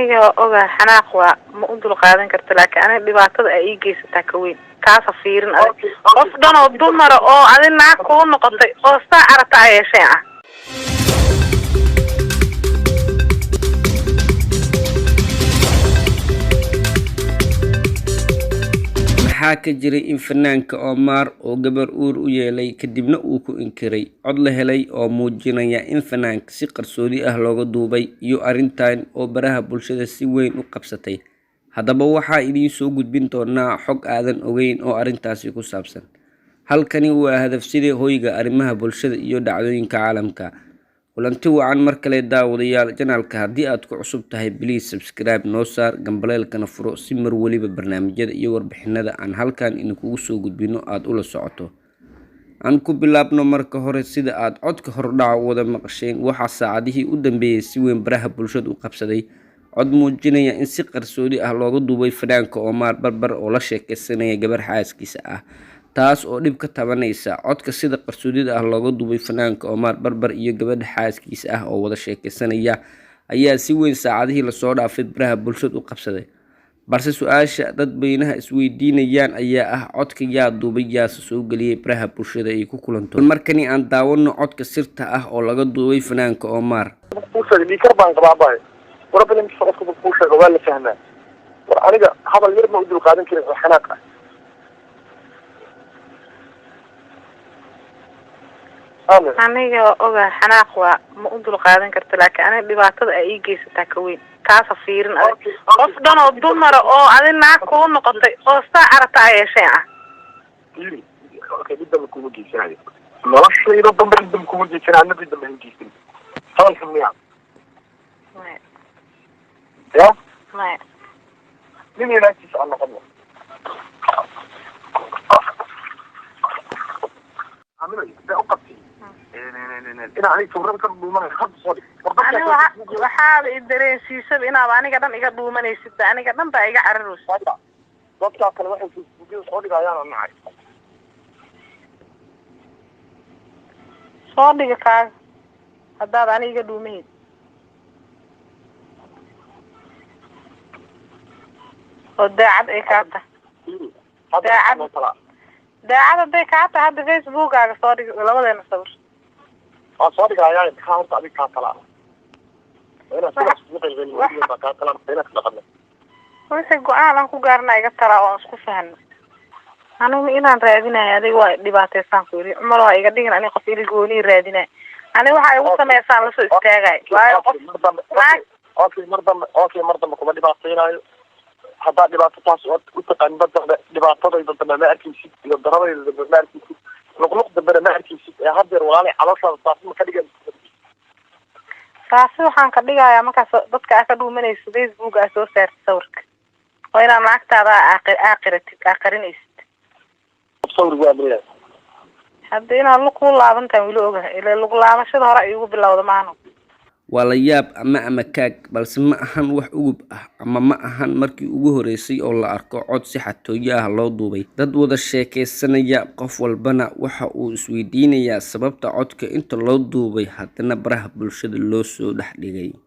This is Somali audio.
Aniga waa ogaa, xanaaq waa ma u dulqaadan karta, laakiin aniga dhibaatada ay ii geysataa ka weyn. Taasa fiirin adig qof dhan oo dumara oo adi naag kuu noqotay oo saa aragta a yeesheen ah. Maxaa ka jiray in fanaanka Omar oo gabar uur u yeelay kadibna uu ku inkiray cod la helay oo muujinaya in fanaanka si qarsoodi ah looga duubay iyo arrintan oo baraha bulshada si weyn u qabsatay? Haddaba waxaa idiin soo gudbin doonaa xog aadan ogeyn oo arrintaasi ku saabsan. Halkani waa Hadafside, hoyga arrimaha bulshada iyo dhacdooyinka caalamka. Kulanti wacan mar kale, daawadayaal. Janaalka haddii aad ku cusub tahay, please subscribe noo saar, gambaleelkana furo si mar weliba barnaamijyada iyo warbixinada aan halkan idinkugu soo gudbino aada ula socoto. Aan ku bilaabno marka hore, sida aad codka hordhaca wada maqasheen, waxaa saacadihii u dambeeyey si weyn baraha bulshada u qabsaday cod muujinaya in si qarsoodi ah looga duubay fanaanka Omar Barbar oo la sheekeysanaya gabar xaaskiisa ah, taas oo dhib ka tabanaysa. Codka sida qarsoodida ah looga duubay fanaanka Omar Barbar iyo gabadha xaaskiisa ah oo wada sheekeysanaya ayaa si weyn saacadihii lasoo dhaafay baraha bulshada u qabsaday. Balse su-aasha dadweynaha isweydiinayaan ayaa ah: codka yaa duubay, yaase soo geliyay baraha bulshada ay ku kulanto? Markani aan daawano codka sirta ah oo laga duubay fanaanka Omar. Dhiikar baan qabaa bahay, problemkiisa qofka kuu sheego waa la fahmaa. War aniga hadal yar ma u dulqaadan karin oo xanaaq ah. Aniga waa ogaa, xanaaq waa ma u dulqaadan karta, laakiin aniga dhibaatada ay ii geysataa ka weyn. Taasa fiirin adig qof dhan oo dumara oo adi naag kuu noqotay oo saa aragta a yeesheen ah. Mid dambe kuma geysanayo noloshayda dambe, mid dambe kuma geysanayo, adna mid dambe ha geysan. Hadalka miya? Maya. Ya. Maya. Nin inaagtiisa aan noqono. Ani waxaaba i dareensiisaba inaaba aniga dhan iga dhuumanaysid ba, aniga dhan baa iga cararaysa. Dadkaa kale waxay Facebookyada soo dhigayaan aan nacay. Soo dhiga kaaga haddaad ani iga dhuumahayd oo daacad ay kaa tahay. Daacad. Daacad hadday kaa tahay, hadda Facebookaaga soo dhig labadeena sawir. Waa soo dhigayaa. Maxaa horta adig kaa talaa? Inaad sidaas ugu qaybqayn baa kaa talaa, inaad dhaqano. Wixii go-aan aan ku gaarna iga talaa oo aan isku fahno. Anigu inaan raadinayo adiga waa dhibaateysaan ku yiri Cumar, waa iga dhigin aniga qof iligoonii raadinayo. Aniga waxa igu sameysaan lasoo istaagayo waayo qof Mar dambe, okay, mar dambe, okay, mar dambe kuma dhibaateynayo. Haddaad dhibaato taas ood u taqaanin, dad dambe dhibaatadayda dambe ma arkaysid iyo daradayda dambe ma arkaysid, luqluq dambena ma arkaysid. Ee haddeer walaalay, calooshaada taasi ma ka dhigan? Taasi waxaan ka dhigayaa markaas dadka aa ka dhuumanayso Facebook aa soo saartid sawirka oo inaad lacagtaada aaqiratid, aa qarinaysid. Sawir waa leeyahay. Hadda inaad lug kuu laabantahan weli ogahay, ilaa lug laabashada hore iigu bilowda maano. Waa la yaab ama kaag, balse ma ahan wax ugub ah ama ma ahan markii ugu horeysay oo la arko cod si xatooyo ah loo duubay dad wada sheekeysanaya. Qof walbana waxa uu isweydiinayaa sababta codka inta loo duubay haddana baraha bulshada loo soo dhex dhigay.